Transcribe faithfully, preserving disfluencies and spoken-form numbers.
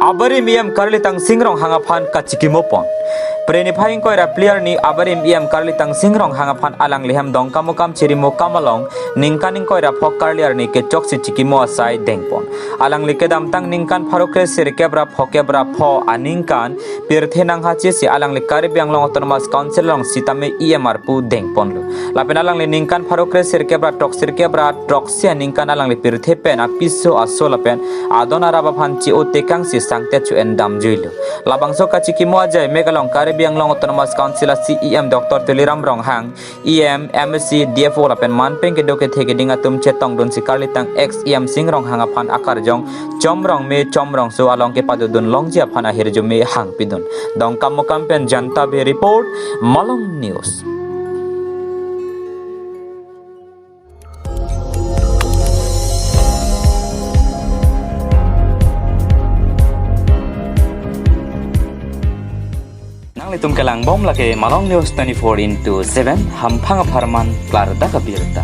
Abarim E M Karlitang Sing Ronghang aphan kachikimo pon. Phre niphai ingkoi ra phli arni abarim E M Karlitang Sing Ronghang aphan alangli hem Dongkamukam chirimo kam along ningkan ingkoi ra pho Karli arni kechoksi chikimo asai dengpon. Alangli kedamtang ningkan pharo kre sirkep ra phokep ra pho aningkan pirthe nanghachi si alangli Karbi Anglong Autonomous Council along sitame E M arpu dengponlo. Lapen alangli ningkan pharo kre sirkep ra throk sirkep ra throksi aningkan alangli pirthe pen apiso aso lapen adon arap aphan chi-o tekangsi sangtet chu-en damjuilo. Labangso kachikimo ajai mek along Karbi Anglong Autonomous Council a C E M Doctor Tuliram Ronghang, E M, M A C, D F O lapen manpeng kedo kethe keding atum chetongdunsi Karlitang ex E M Sing Ronghang aphan akarjong chomrong me chomrong so along kepadodun longji aphan ahirjume hangpidun. Dongkamukam pen Janta Bhi report, Malong News. Nanglitum kelangbom lake Malong News twenty-four into seven, hamphang apharman klardak abirta.